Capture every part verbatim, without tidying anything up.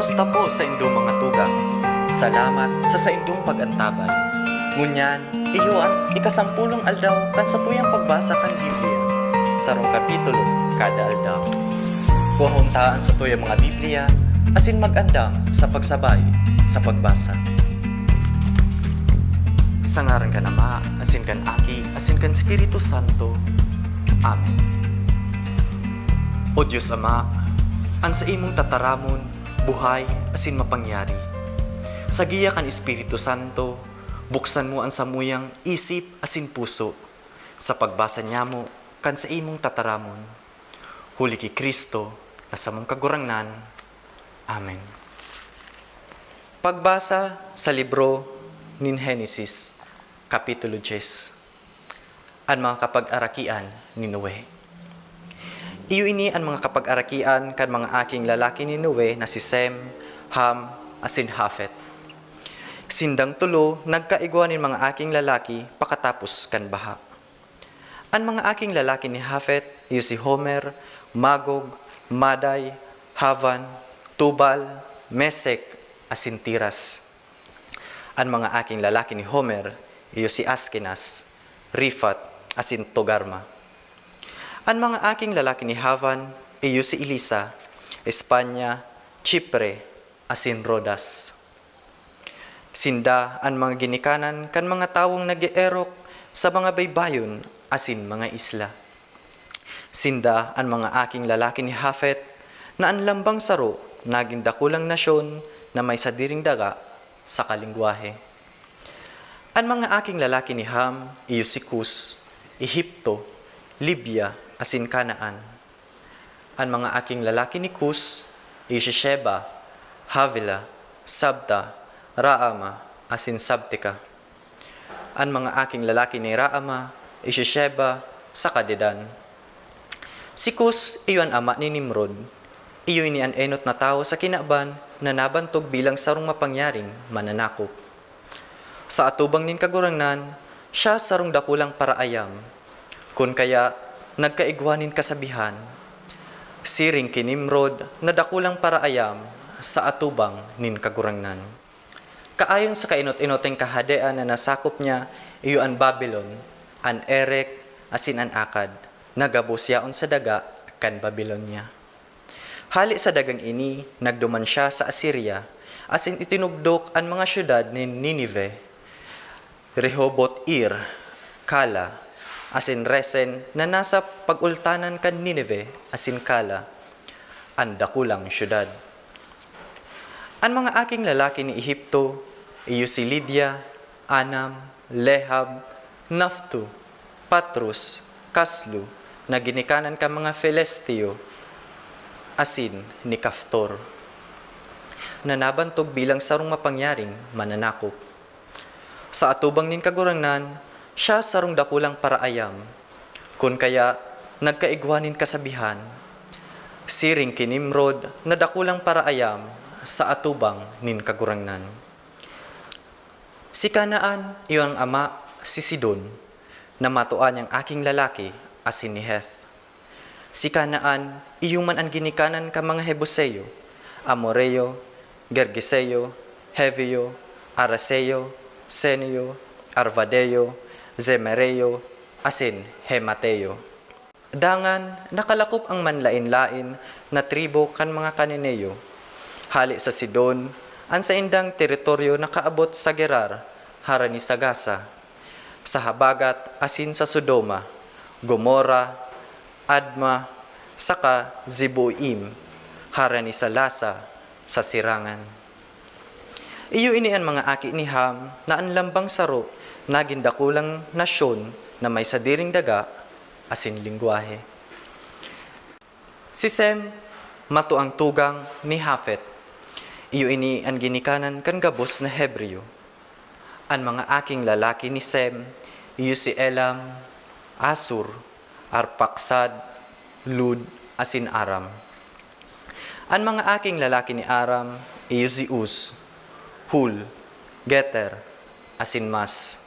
Kumusta po sa indong mga tugang? Salamat sa saindong pag-antaban. Ngunyan, iyo an ikasampulong aldaw kan satuyang pagbasa kan Biblia, sarong kapitulo kada aldaw. Kuahon ta an satuyang mga Biblia asin mag-andam sa pagsabay sa pagbasa. Sa ngaran kan Ama, asin kan Aki, asin kan Espiritu Santo. Amen. O Dios Ama, an saimong tataramon buhay asin mapangyari. Sa giya kan Espiritu Santo, buksan mo an samuyang isip asin puso sa pagbasa nyamo kan saimong tataramon. Huli ki Cristo na samong Kagurangnan. Amen. Pagbasa sa libro nin Henesis, Kapitulo diyes. An mga kapag-arakian ni Noe. Iyo ini an mga kapag-arakian kan mga aking lalaki ni Noe na si Sem, Ham, asin Jafet. Sindang tolo nagkaigwa nin mga aking lalaki pakatapos kan baha. An mga aking lalaki ni Jafet iyo si Homer, Magog, Maday, Havan, Tubal, Mesek, asin Tiras. An mga aking lalaki ni Homer iyo si Askenas, Rifat, asin Togarma. An mga aking lalaki ni Havan iyo si Elisa, Espanya, Chipre, asin Rodas. Sinda an mga ginikanan kan mga tawong nag-eerok sa mga baybayon asin mga isla. Sinda an mga aking lalaki ni Jafet, na an lambang saro nagin dakulang nasyon na may sadiring daga saka lengwahe. An mga aking lalaki ni Ham iyo si Cus, Ehipto, Libya, asin Canaan. An mga aking lalaki ni Cus iyo si Sheba, Havilah, Sabta, Raama, asin Sabteca. An mga aking lalaki ni Raama iyo si Sheba saka Dedan. Si Cus iyo an ama ni Nimrod. Iyo ini an enot na tawo sa kinaban na nabantog bilang sarong mapangyaring mananakop. Sa atubang nin Kagurangnan, siya sarong dakulang paraayam, kun kaya nagkaigwa nin kasabihan, siring ki Nimrod na dakulang paraayam sa atubang nin Kagurangnan. Kaayon sa kainot-inoting kahadean na nasakop niya, iyo an Babilon, an Erek, asin an Akad, na gabos yaon sa daga kan Babilonia. Hale sa dagang ini, nagduman siya sa Asiria, asin itinugdok an mga syudad nin Ninive, Rehoboth-Ir, Kala, asin Resen na nasa pag-ultanan kan Ninive asin Kala, an dakulang syudad. An mga aking lalaki ni Ehipto iyo si Lidia, Anam, Lehab, Naftu, Patrus, Kaslu, na ginikanan kan mga Filisteo, asin ni Kaftor, na nabantog bilang sarong mapangyaring mananakop. Sa atubang nin Kagurangnan, siya sarong dakulang paraayam, kun kaya nagkaigwa nin kasabihan, siring ki Nimrod na dakulang paraayam sa atubang nin Kagurangnan. Si Canaan iyo an ama, si Sidon, na matua niyang aking lalaki, asin ni Heth. Si Canaan iyo man an ginikanan kan mga Jebuseo, Amoreo, Gergeseo, Heveo, Areseo, Seneo, Arvadeo, Zemereo, asin Hemateo. Dangan nakalakop an manlaen-laen na tribu kan mga Cananeo. Hale sa Sidon, an saindang teritoryo nakaabot sa Gerar, harani sa Gaza, sa habagat asin sa Sodoma, Gomorra, Adma, saka Zeboim, harani sa Lasa, sa sirangan. Iyo ini an mga aki ni Ham na an lambang saro nagin dakulang nasyon na may sadiring daga asin lengwahe. Si Sem, matuang tugang ni Jafet. Iyo ini an ginikanan kan gabos na Hebreo. An mga aking lalaki ni Sem, iyo si Elam, Asur, Arpaksad, Lud, asin Aram. An mga aking lalaki ni Aram, iyo si Uz, Hul, Geter, asin Mas.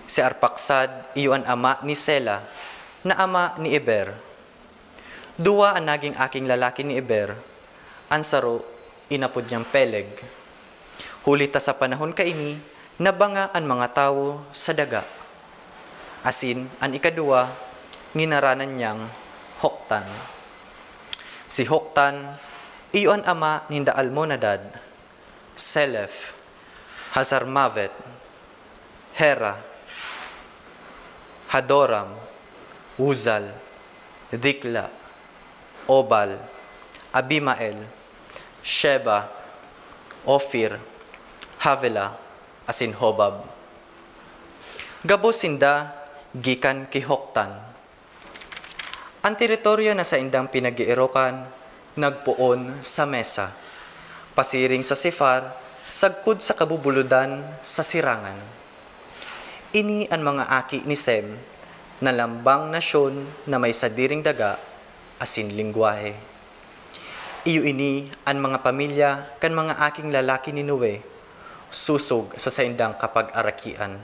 Si Arpaksad iyo an ama ni Sela, na ama ni Eber. Duwa an naging aking lalaki ni Eber, an saro Inapod niyang Peleg. Huli ta sa panahon kaini, nabanga an mga tawo sa daga. Asin an ikaduwa, nginaranan niyang Joktan. Si Joktan iyo an ama ninda Almonadab, Selef, Hazarmavet, Hera, Hadoram, Uzal, Dikla, Obal, Abimael, Sheba, Ofir, Havilah, asin Hobab. Gabos sinda gikan ki Joktan. An teritoryo na saindang pinag-eerokan nagpoon sa Mesa, pasiring sa Sefar, sagkod sa kabubulodan sa Sirangan. Ini an mga aki ni Sem, na lambang nasyon na may sadiring daga asin lengwahe. Iyo ini an mga pamilya kan mga aking lalaki ni Noe, sosog sa saindang kapagarakian.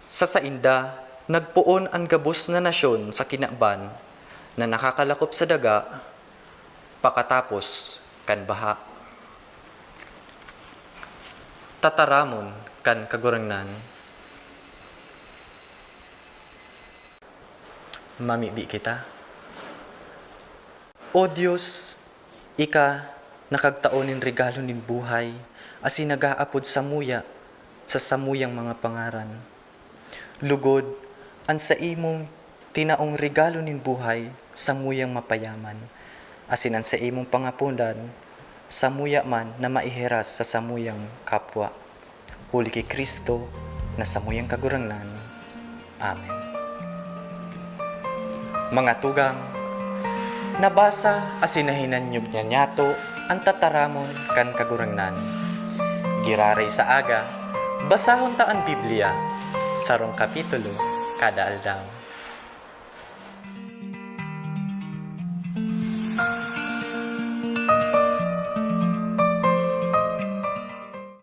Sa sainda, nagpoon an gabos na nasyon sa kinaban na nakakalakop sa daga pakatapos kan baha. Tataramon kan Kagurangnan. Mamibi kita. O Dios, ika nakagtao nin regalo nin buhay asin nag-aapod samuya sa samuyang mga pangaran. Lugod, an saimong tinaong regalo nin buhay samuyang mapayaman, asin an saimong pangapodan samuya man na maihiras sa samuyang kapwa. Huli ki Cristo na samuyang Kagurangnan. Amen. Mga tugang, nabasa asin nahinanyog na niyato an tataramon kan Kagurangnan. Giraray sa aga, basahon ta an Biblia, sarong kapitulo kada aldaw.